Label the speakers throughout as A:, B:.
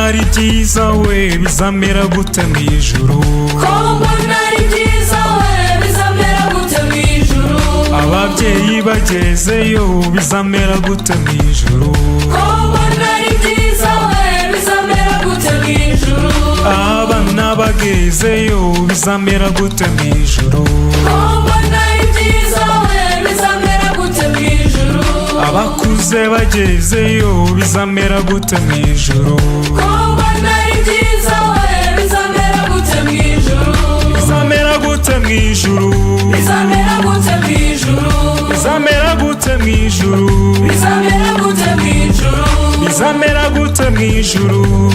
A: ari byiza we, bizamera gute mu ijuru?
B: Ko mbona ari byiza we, bizamera gute mu ijuru?
A: Ababyeyi bagezeyo, bizamera gute mu ijuru?
B: Ko mbona ari byiza we, bizamera gute mu ijuru?
A: Abana bagezeyo, bizamera gute mu ijuru?
B: Ko mbona ari byiza we, bizamera gute mu ijuru?
A: Abakuze bagezeyo, bizamera gute mu ijuru?
B: Ko mbona ari byiza we, bizamera gute mu ijuru?
A: Bizamera gute mu ijuru?
B: Bizamera gute mu ijuru?
A: Bizamera gute mu ijuru?
B: Bizamera gute mu ijuru?
A: Bizamera gute mu ijuru?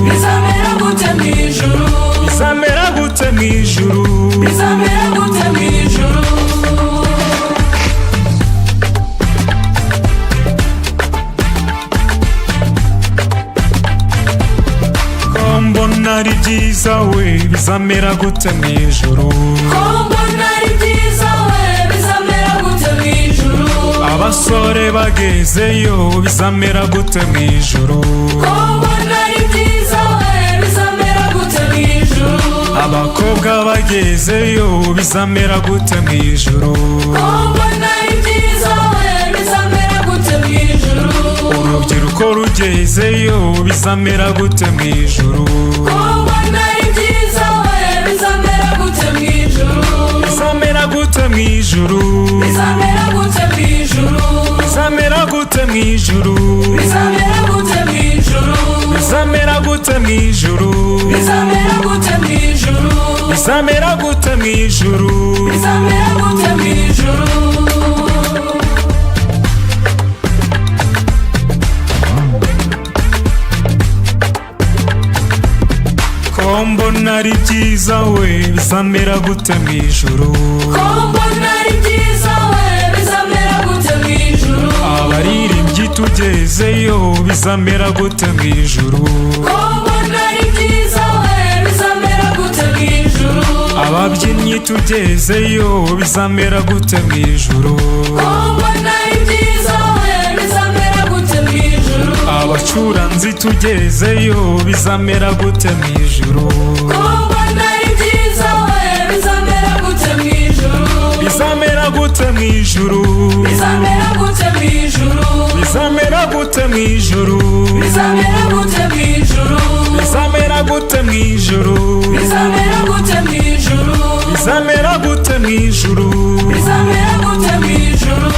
B: Bizamera gute mu ijuru?
A: Bizamera gute mu ijuru?
B: Bizamera gute mu ijuru?
A: Ko mbona ari byiza we, bizamera gute mu ijuru?
B: Ko mbona ari byiza we, bizamera gute mu ijuru?
A: Abasore bagezeyo, bizamera gute mu ijuru?
B: Ko mbona ari byiza we, bizamera gute mu ijuru?
A: Abakobwa bagezeyo, bizamera gute mu ijuru?
B: Ko mbona ari byiza we, bizamera gute mu ijuru?
A: Urubyiruko rugezeyo, bizamera gute mu ijuru?
B: Ko mbona ari byiza we, bizamera gute mu ijuru?
A: Bizamera gute mu ijuru?
B: Bizamera gute mu ijuru?
A: Bizamera gute mu ijuru?
B: Bizamera gute mu ijuru?
A: Bizamera gute mu ijuru?
B: Bizamera gute mu ijuru?
A: Bizamera gute mu ijuru?
B: Bizamera gute mu ijuru?
A: Ko mbona ari byiza we, bizamera gute mu ijuru?
B: Ko mbona ari byiza we, bizamera gute mu ijuru?
A: Abaririmbyi tugezeyo, bizamera gute mu ijuru?
B: Ko mbona ari byiza we, bizamera gute mu ijuru?
A: Ababyinnyi tugezeyo, bizamera gute mu ijuru?
B: Ko mbona ari byiza we, bizamera gute mu ijuru?
A: Abacuranzi tugezeyo, bizamera gute mu ijuru?
B: Ko mbona ari byiza we, bizamera gute mu ijuru?
A: Bizamera gute mu ijuru?
B: Bizamera gute mu ijuru?
A: Bizamera gute mu ijuru?
B: Bizamera gute mu ijuru?
A: Bizamera gute mu ijuru?
B: Bizamera gute mu ijuru?
A: Bizamera gute mu ijuru?
B: Bizamera gute mu ijuru?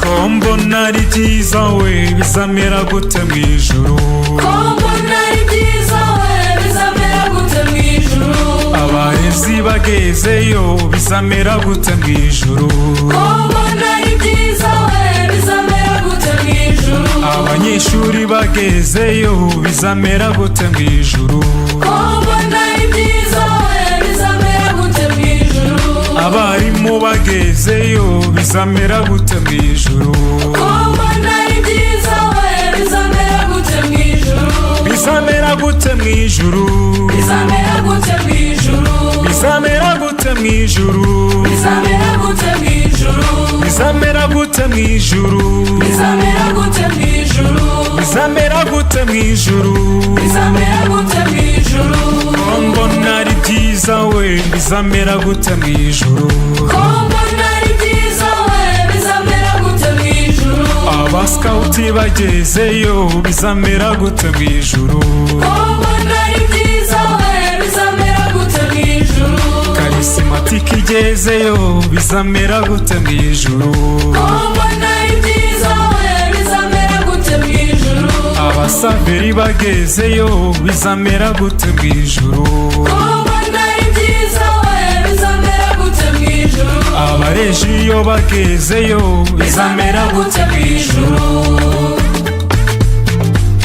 A: Ko mbona ari byiza we, bizamera gute mu ijuru?
B: Ko mbona ari byiza we, bizamera gute mu ijuru?
A: Abarezi bagezeyo, bizamera gute mu ijuru?
B: Ko mbona ari byiza we, bizamera gute mu ijuru?
A: Abanyeshuri bagezeyo, bizamera gute mu ijuru?
B: Ko mbona ari byiza we, bizamera gute mu ijuru?
A: Abarimu bagezeyo, bizamera gute mu ijuru?
B: Ko mbona ari byiza we, bizamera gute mu ijuru?
A: Bizamera gute mu ijuru?
B: Bizamera gute mu ijuru?
A: Bizamera gute mu ijuru?
B: Bizamera gute mu ijuru?
A: Bizamera gute mu ijuru?
B: Bizamera gute mu ijuru?
A: Bizamera gute mu ijuru?
B: Bizamera gute mu ijuru?
A: Ko mbona ari byiza we, bizamera gute mu ijuru?
B: Ko mbona ari byiza we, bizamera gute mu ijuru?
A: Abasikawuti bagezeyo, bizamera gute mu ijuru?
B: Ko mbona ari byiza we, bizamera gute mu ijuru?
A: Karisimatike igezeyo, bizamera gute mu ijuru?
B: Ko mbona ari byiza we, bizamera gute mu ijuru?
A: Abasaveri bagezeyo, bizamera gute mu ijuru?
B: Ko mbona ari byiza we, bizamera gute mu ijuru?
A: Abarejiyo bagezeyo, bizamera gute mu ijuru?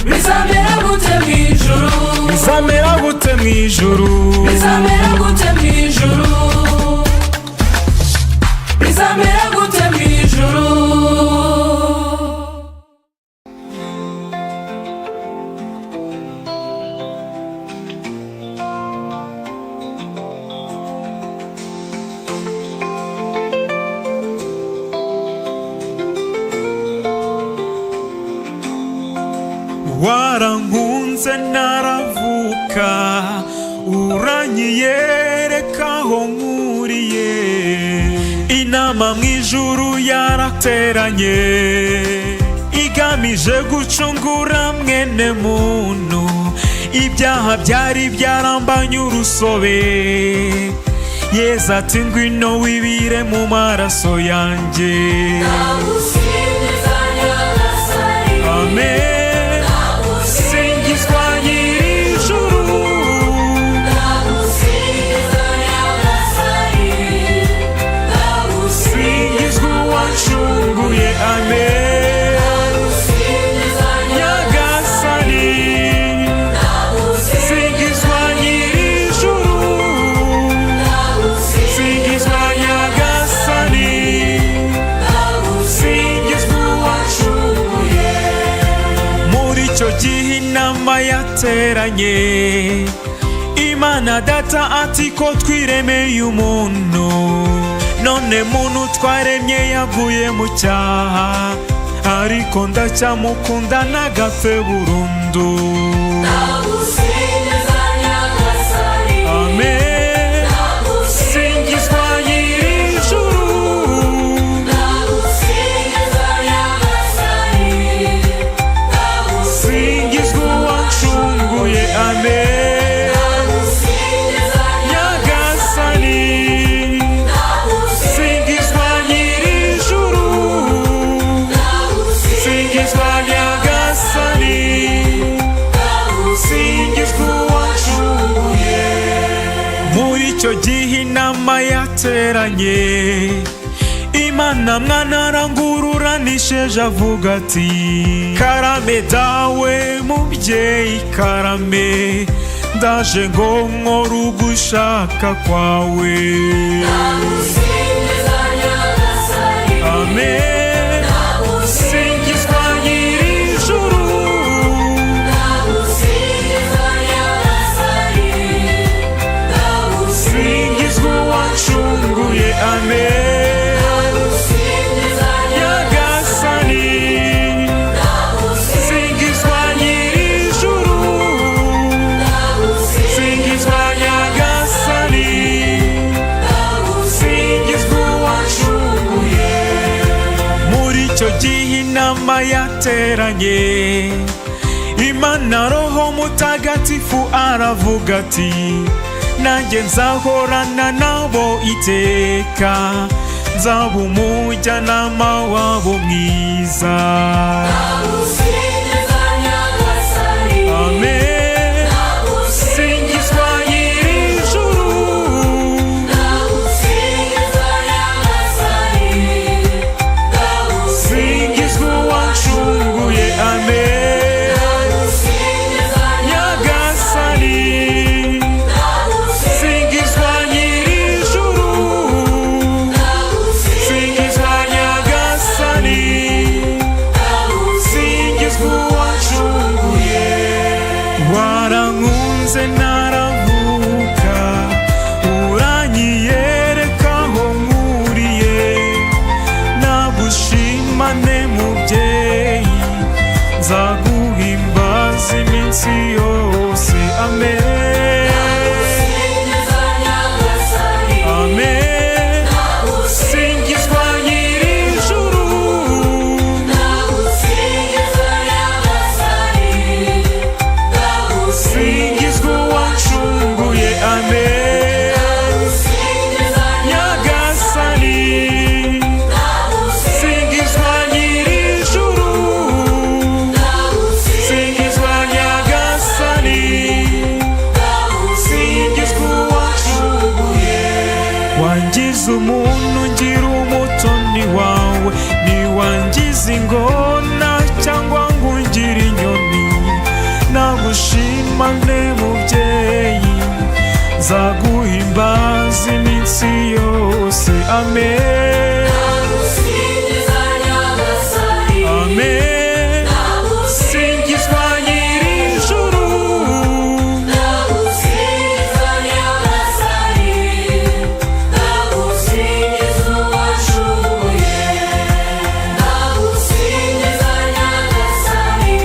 B: Bizamera gute mu ijuru?
A: Bizamera gute mu ijuru?
B: Bizamera gute mu ijuru? Bizamera gute mu ijuru?
A: Warankunze ntaravuka, uranyiyereka aho nkuriye. Inama mu ijuru yarateranye, igamije gucungura mwene muntu. Ibyaha byari byarambanye urusobe. Yezu ati: "Ngwino wibire mu maraso yanjye."
B: Ndagusingiza Nyagasani.
A: Amen. Singizwa nyir'ijuru.
B: Ndagusingiza Nyagasani.
A: Singizwa uwancunguye. Amen.
B: Ndagusingiza.
A: Nyagasani. Singizwa nyir'ijuru. Singizwa Nyagasani. Singizwa uwancunguye. Muri icyo gihe inama yateranye, Imana Data ati: "Ko twiremeye umuntu, none muntu twaremye yaguye mu cyaha, ariko ndacyamukunda ntagapfe burundu."
B: Ndagusingiza Nyagasani.
A: Amen. Singizwa nyir'ijuru.
B: Ndagusingiza Nyagasani.
A: Singizwa uwancunguye. Amen.
B: Ndagusingiza.
A: Nyagasani. Singizwa nyir'ijuru. Singizwa Nyagasani. Singizwa uwancunguye. Muri icyo gihe inama yateranye, Imana Mwana arangururanishije avuga ati: "Karame Dawe, mubyeyi karame, ndaje ngo nkore ugushaka kwawe."
B: Ndagusingiza Nyagasani.
A: Amen. Singizwa nyir'ijuru.
B: Ndagusingiza Nyagasani.
A: Singizwa uwancunguye. Amen.
B: Ndagusingiza.
A: Nyagasani. Singizwa nyir'ijuru. Singizwa Nyagasani. Singizwa uwancunguye. Muri icyo gihe inama yateranye, Imana Roho Mutagatifu aravuga ati: "Nanjye nzahorana nabo iteka, nzaba umujyanama wabo mwiza."
B: Ndagusingiza Nyagasani.
A: Amen. Singizwa nyir'ijuru.
B: Ndagusingiza Nyagasani.
A: Singizwa uwancunguye. Amen.
B: Ndagusingiza.
A: Nyagasani. Singizwa nyir'ijuru. Singizwa Nyagasani. Singizwa uwancunguye. Warankunze ntaravuka, uranyiyereka aho nkuriye. Nagushimane mubyeyi, nzaguhimbaza iminsi yose. Amen.
B: Ndagusingiza Nyagasani.
A: Amen. Singizwa nyir'ijuru.
B: Ndagusingiza Nyagasani.
A: Singizwa uwancunguye. Amen.
B: Ndagusingiza.
A: Nyagasani. Singizwa nyir'ijuru. Singizwa Nyagasani. Singizwa uwancunguye. Wangize umuntu, ngira umutoni wawe, ntiwangize ingona cyangwa ngo ungire inyoni. Nagushimane mubyeyi, nzaguhimbaza iminsi yose. Amen.
B: Ndagusingiza Nyagasani.
A: Amen. Singizwa nyir'ijuru.
B: Ndagusingiza Nyagasani. Ndagusingiza uwancunguye. Ndagusingiza Nyagasani.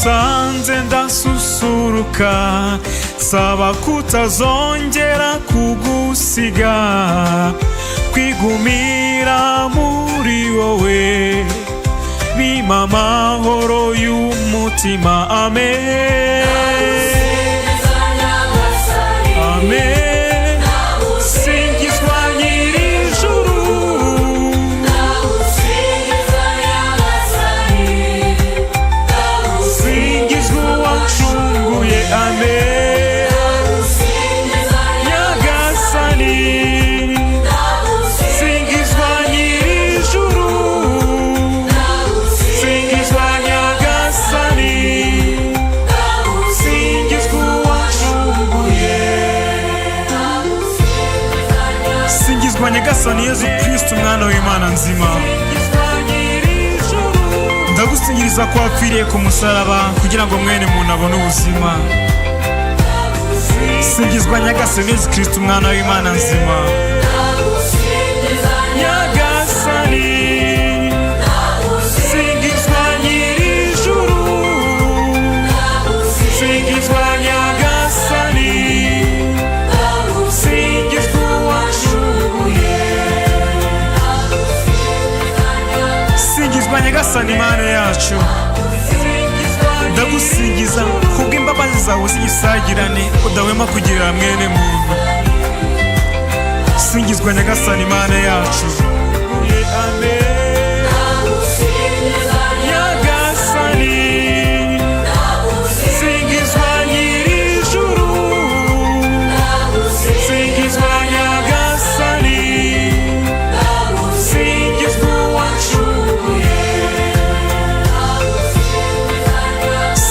A: ngusanze ndasusuruka, saba kutazongera kugusiga, kwigumira muri wowe bimpa amahoro y'umutima. Amen, amen. Singizwa nyir'ijuru. Singizwa uwancunguye. Amen. Nyagasani, singizwa nyir'ijuru, singizwa Nyagasani, singizwa uwancunguye. Singizwa Nyagasani Yezu Kristo, umwana w'Imana nzima. Ndagusingiriza ko wapfiriye ku musaraba kugira ngo mwene muntu abone ubuzima. Singizwa Nyagasani Yezu Kristo, umwana w'Imana nzima. Nyagasani, singizwa nyir'ijuru, singizwa Nyagasani, singizwa uwancunguye. Singizwa Nyagasani Imana yacu. Ndagusingiza kubw'imbabazi zawe z'igisagirane udahwema kugirira mwene muntu. Singizwa Nyagasani Imana yacu. Nyagasani, singizwa nyir'ijuru, singizwa Nyagasani, singizwa uwancunguye.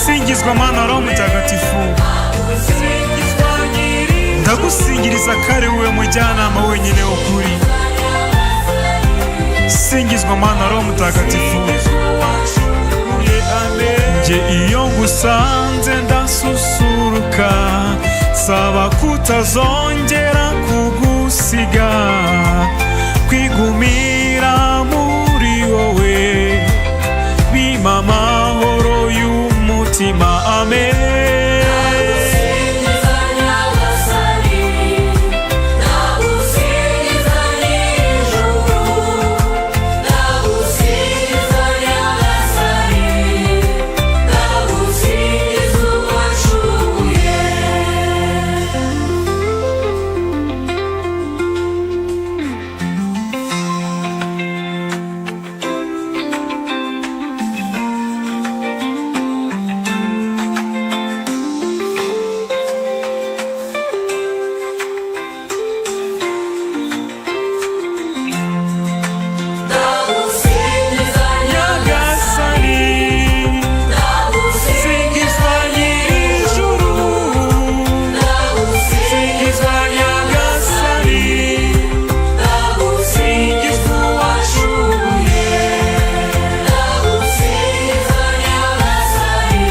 A: Singizwa Mana Roho Mutagatifu. Ndagusingiriza ko ari wowe mujyanama wenyine w'ukuri. Singizwa Mana Roho Mutagatifu. Njye iyo ngusanze ndasusuruka, saba kutazongera kugusiga, kwigumira muri wowe bimpa amahoro y'umutima. Amen.
B: Ndagusingiza Nyagasani, ndagusingiza nyir'ijuru, ndagusingiza Nyagasani, ndagusingiza uwancunguye. Ndagusingiza
A: Nyagasani, singizwa nyir'ijuru, singizwa Nyagasani, singizwa uwancunguye.
B: Ndagusingiza Nyagasani,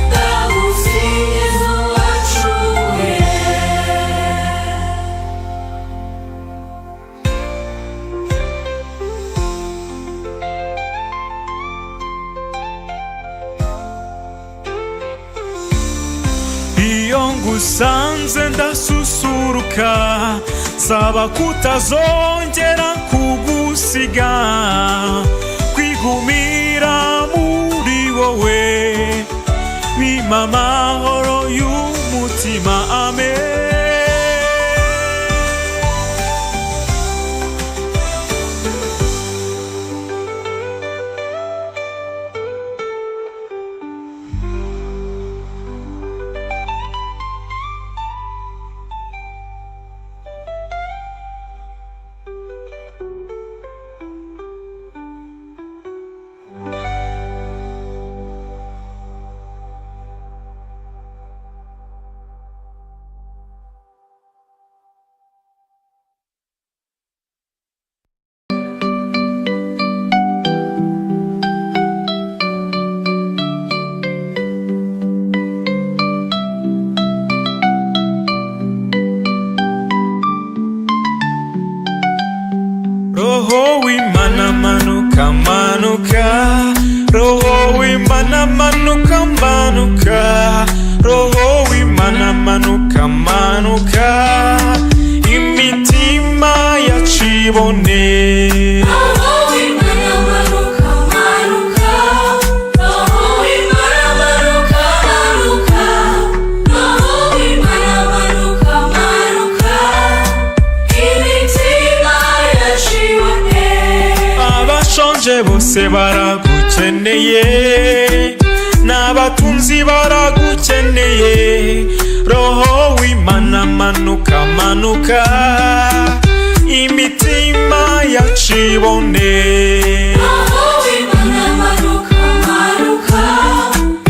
B: ndagusingiza uwancunguye.
A: Iyo ngusanze ndasusuruka, saba kutazongera kugusiga, kwigumira muri wowe bimpa amahoro y'umutima. Amen. Roho w'Imana manuka, manuka, Roho w'Imana manuka. Abashonje bose baragukeneye, n'abatunzi baragukeneye. Roho w'Imana, manuka, manuka, imitima yacu ibone.
B: Roho w'Imana, manuka, manuka.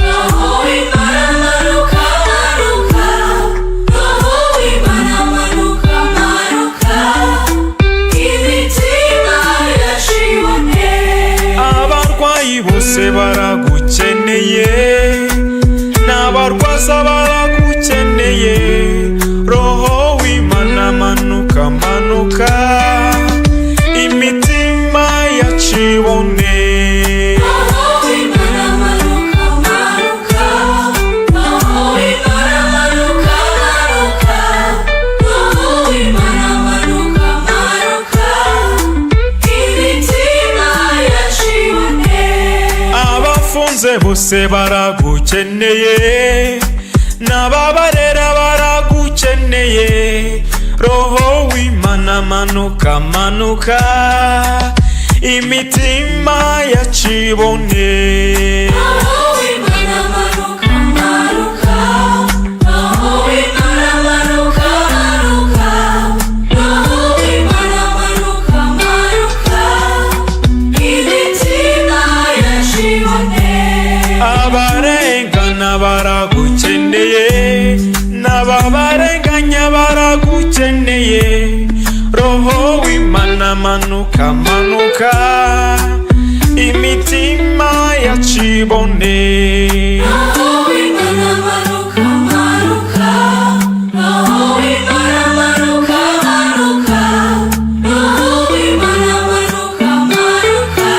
B: Roho w'Imana, manuka, manuka. Roho w'Imana, manuka, manuka. Imitima yacu ibone.
A: Abarwayi bose baragukeneye, n'abarwaza baragukeneye. Roho w'Imana, manuka, manuka, imitima yacu ibone.
B: Roho w'Imana, manuka, manuka. Roho w'Imana, manuka, manuka. Roho w'Imana, manuka, manuka. Imitima yacu ibone.
A: Abafunze bose baragukeneye, n'ababarera baragukeneye. Roho w'Imana, manuka, manuka, imitima yacu ibone.
B: Roho w'Imana, manuka, manuka. Roho w'Imana, manuka, manuka. Roho w'Imana, manuka, manuka. Imitima yacu ibone.
A: Abarengana baragukeneye, n'ababarenganya baragukeneye. Roho w'Imana, manuka, manuka, imitima yacu ibone.
B: Roho w'Imana, manuka, manuka. Roho w'Imana, manuka, manuka. Roho w'Imana, manuka, manuka.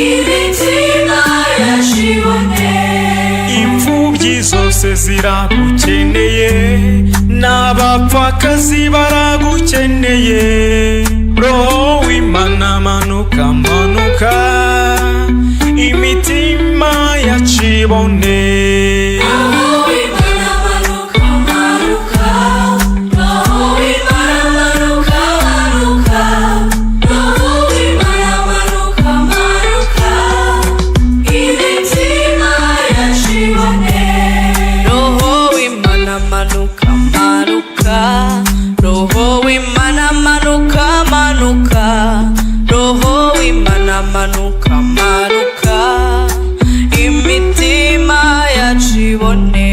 B: Imitima yacu ibone.
A: Imfubyi zose ziragukeneye, n'abapfakazi baragukeneye. Roho w'Imana, manuka, manuka, imitima yacu ibone.
B: Roho w'Imana, manuka, manuka. Roho w'Imana, manuka, manuka. Roho w'Imana, manuka, manuka. Imitima yacu ibone.
C: Roho w'Imana, manuka, manuka. Roho w'Imana, manuka, manuka. Roho w'Imana, manuka, manuka. Imitima yacu ibone.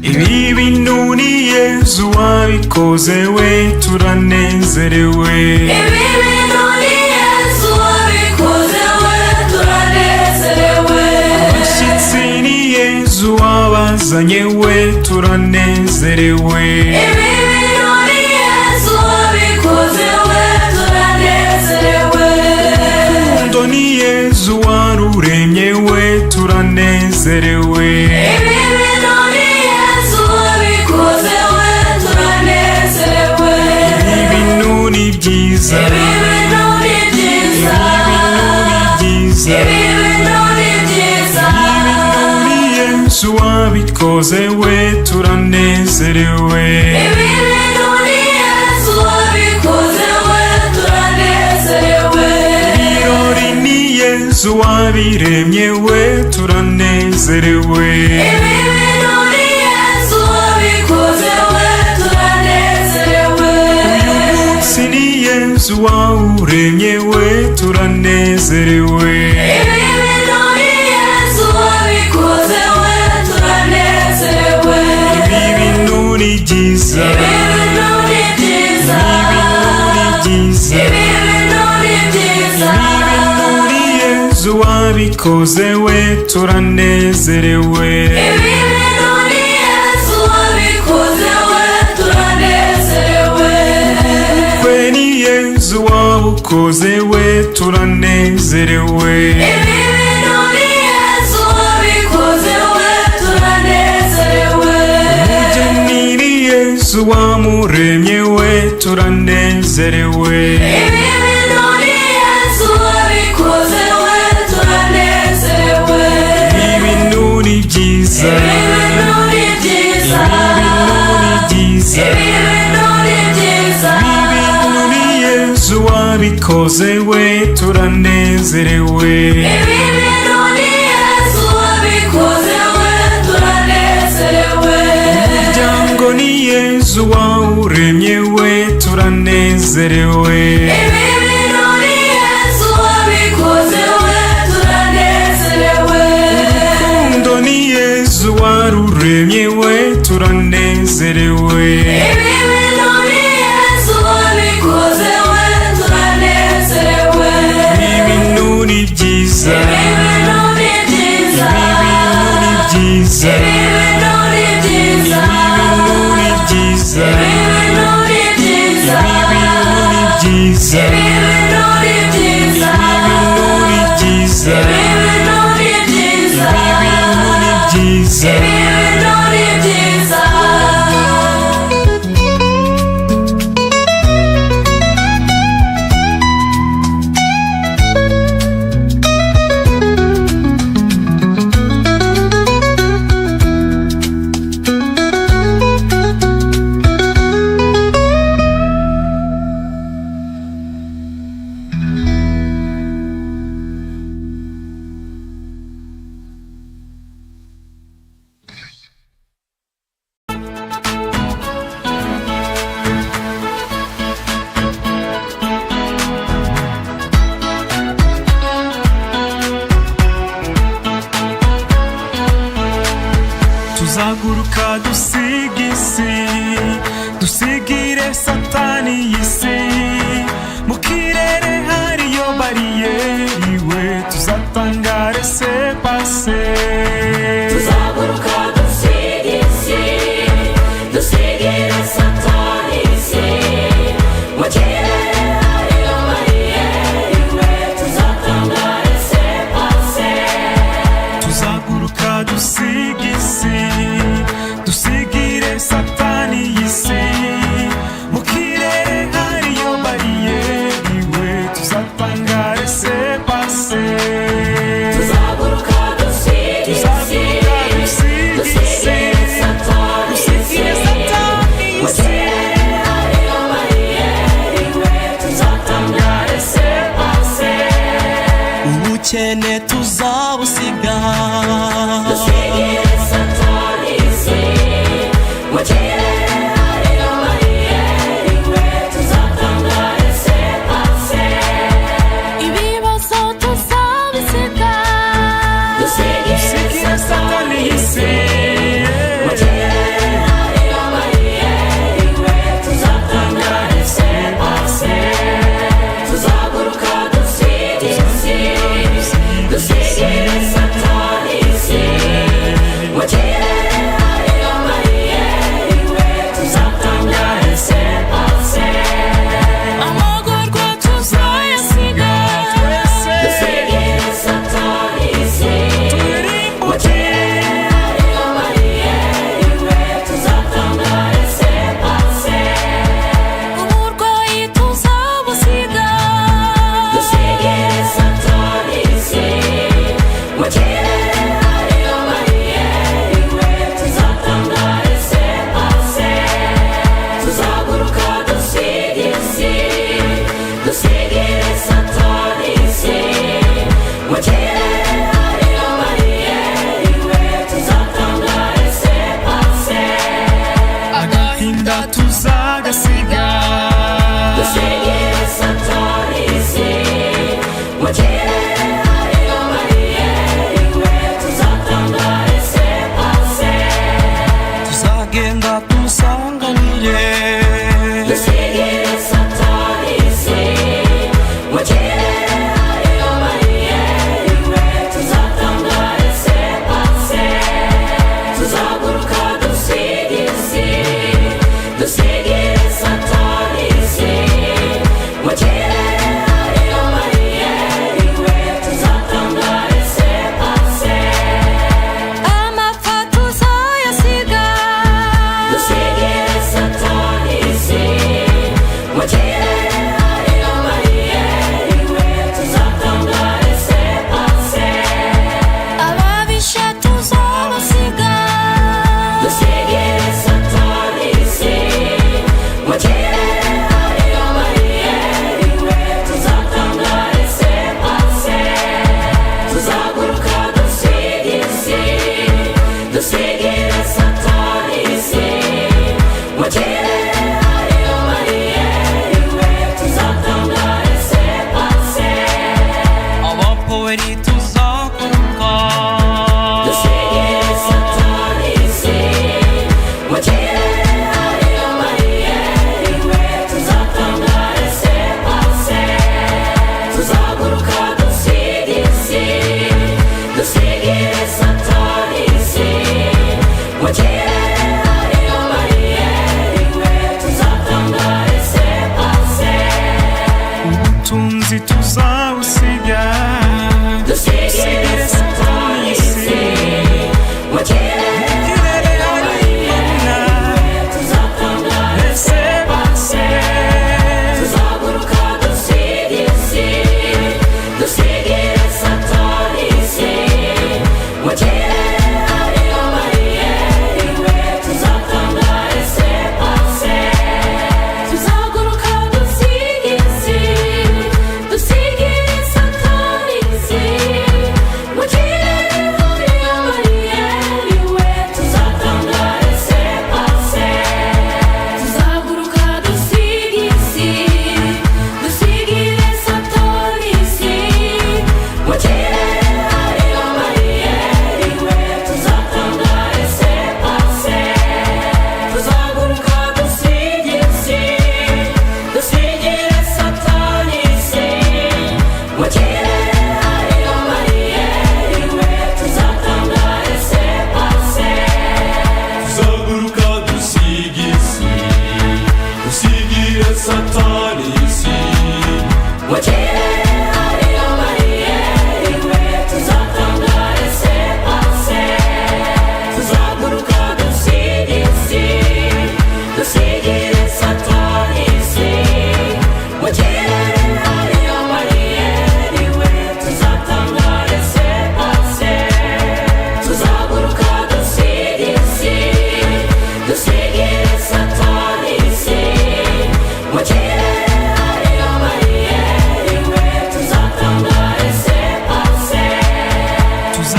A: Ibi bintu ni Yezu wabikoze we, turanezerewe.
B: Ibi bintu ni Yesu wabikoze we, turanezerewe.
A: Abashyitsi ni Yezu wabazanye we, turanezerewe.
B: Ibi bintu ni Yesu wabikoze we, turanezerewe.
A: Urukundo ni Yezu waruremye we, turanezerewe.
B: Ibi bintu ni Yesu wabikoze we, turanezerewe.
A: Ibi bintu ni byiza.
B: Ibi bintu ni byiza.
A: Ibi bintu ni byiza.
B: Ibi bintu ni byiza.
A: Ibi bintu ni Yezu wabikoze we, turanezerewe.
B: Ibi bintu ni Yesu wabikoze we, turanezerewe.
A: Ibirori ni Yezu wabiremye we, turanezerewe.
B: Ibi bintu ni Yesu wabikoze we, turanezerewe.
A: Uyu munsi ni Yezu wawuremye we, turanezerewe.
B: Ibi bintu ni Yesu wabikoze we, turanezerewe.
A: Ibi bintu ni byiza.
B: Ibi bintu ni byiza.
A: Ibi bintu ni byiza.
B: Ibi bintu ni byiza.
A: Ibi bintu ni Yezu wabikoze we, turanezerewe.
B: Ibi bintu ni Yesu wabikoze we, turanezerewe.
A: Ubukwe ni Yezu wabukoze we, turanezerewe.
B: Ibi bintu ni Yesu wabikoze we, turanezerewe.
A: Umugeni ni Yezu wamuremye we, turanezerewe.
B: Ibi bintu
A: byiza.
B: Ibi bintu ni byiza.
A: Ibi bintu ni byiza.
B: Ibi bintu ni byiza.
A: Ibi bintu ni Yesu wabikoze we, turanezerewe.
B: Ibi bintu ni Yesu wabikoze we, turanezerewe.
A: Umuryango ni Yesu wawuremye we, turanezerewe.
B: Ibi bintu ni Yesu wabikoze we, turanezerewe.
A: Urukundo ni Yesu waruremye we, turanezerewe.
B: Ibi bintu ni Yesu wabikoze we, turanezerewe.
A: Ibi bintu ni byiza.
B: Ibi bintu ni byiza.
A: Ibi bintu ni byiza.
B: Ibi bintu ni byiza.
A: Ibi bintu ni byiza.
B: Ibi bintu ni byiza.
A: Ibi bintu ni byiza.
B: Ibi bintu ni byiza.
A: Ibi bintu ni byiza.
B: Ibi bintu ni byiza.
A: Ibi bintu ni byiza.
B: Ibi bintu ni byiza.
A: Tuzaguruka dusiga isi, dusigire Satani y'isi. Mu kirere hariyo bariyeri we, tuzatanga laissez-passer.
B: Tuzaguruka dusiga isi, dusigire Satani isi. Mu kirere hariyo bariyeri we, tuzatanga laissez-passer.
A: Tuzaguruka dusiga isi, dusigire Satani y'isi. Mu kirere hariyo bariyeri we, tuzatanga laissez-passer.
B: Tuzaguruka dusiga isi,
A: Tuzaguruka dusiga isi,
B: dusigire Satani isi.
A: dusigire Satani
B: Mu
A: isi.
B: kirere hariyo bariyeri we, tuzatanga laissez-passer.
D: Ubukene tuzabusiga.
B: Dusigire Satani isi, mu kirere hariyo bariyeri we, tuzatanga laissez-passer.
C: Ibibazo tuzabisiga.
B: Dusigire
A: Dusigire
B: Satani
A: Satani
B: isi,
A: y'isi.
B: mu kirere hariyo bariyeri we, tuzatanga laissez-passer. Tuzaguruka dusiga isi, dusigire Satani isi, mu kirere hariyo bariyeri we, tuzatanga laissez-passer.
C: Amagorwa tuzayasiga.
A: Twese
B: Dusigire Satani isi, mu kirere hariyo bariyeri we, tuzatanga laissez-passer.
C: Uburwayi tuzabusiga.
B: Dusigire Satani isi, mu kirere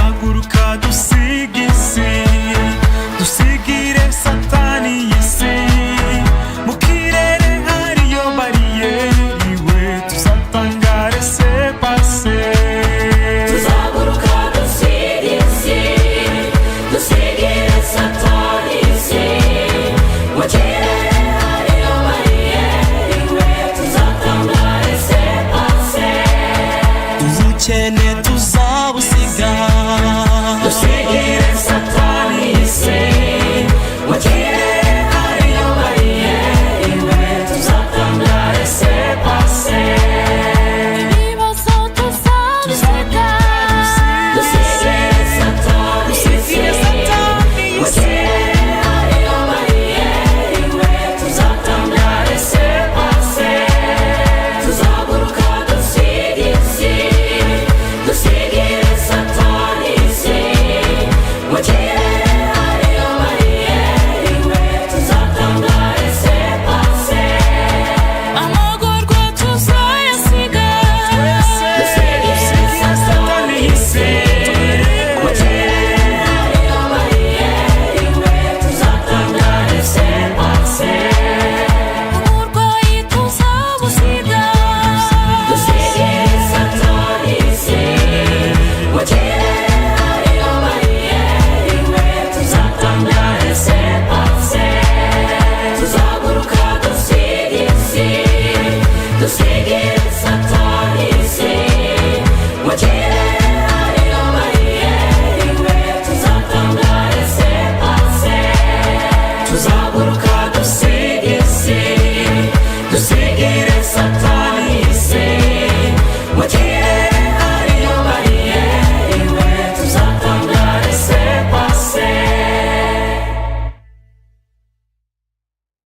A: Tuzaguruka dusiga isi, dusigire Satani isi. Mu kirere hariyo bariyeri we, tuzatanga laissez-passer.
B: Tuzaguruka dusiga isi, dusigire Satani isi. Mu kirere hariyo bariyeri we, tuzatanga laissez-passer.
D: Ubukene tuzabusiga.
B: Dusigire Satani isi. Mu kirere hariyo bariyeri we, tuzatanga laissez-passer.
C: Ibibazo tuzabisiga.
B: Dusigire Satani isi. Mu kirere hariyo bariyeri we, tuzatanga laissez-passer. Tuzaguruka dusiga isi, dusigire Satani isi. Mu kirere hariyo bariyeri we, tuzatanga laissez-passer.
C: Amagorwa tuzayasiga.
B: Dusigire Satani isi. Mu kirere hariyo bariyeri we, tuzatanga laissez-passer.
C: Uburwayi tuzabusiga.
B: Dusigire Satani isi. Mu kirere hariyo bariyeri we, tuzatanga laissez-passer. Tuzaguruka dusiga isi, dusigire Satani isi. Mu kirere hariyo bariyeri we, tuzatanga laissez-passer. Tuzaguruka dusiga isi, dusigire Satani.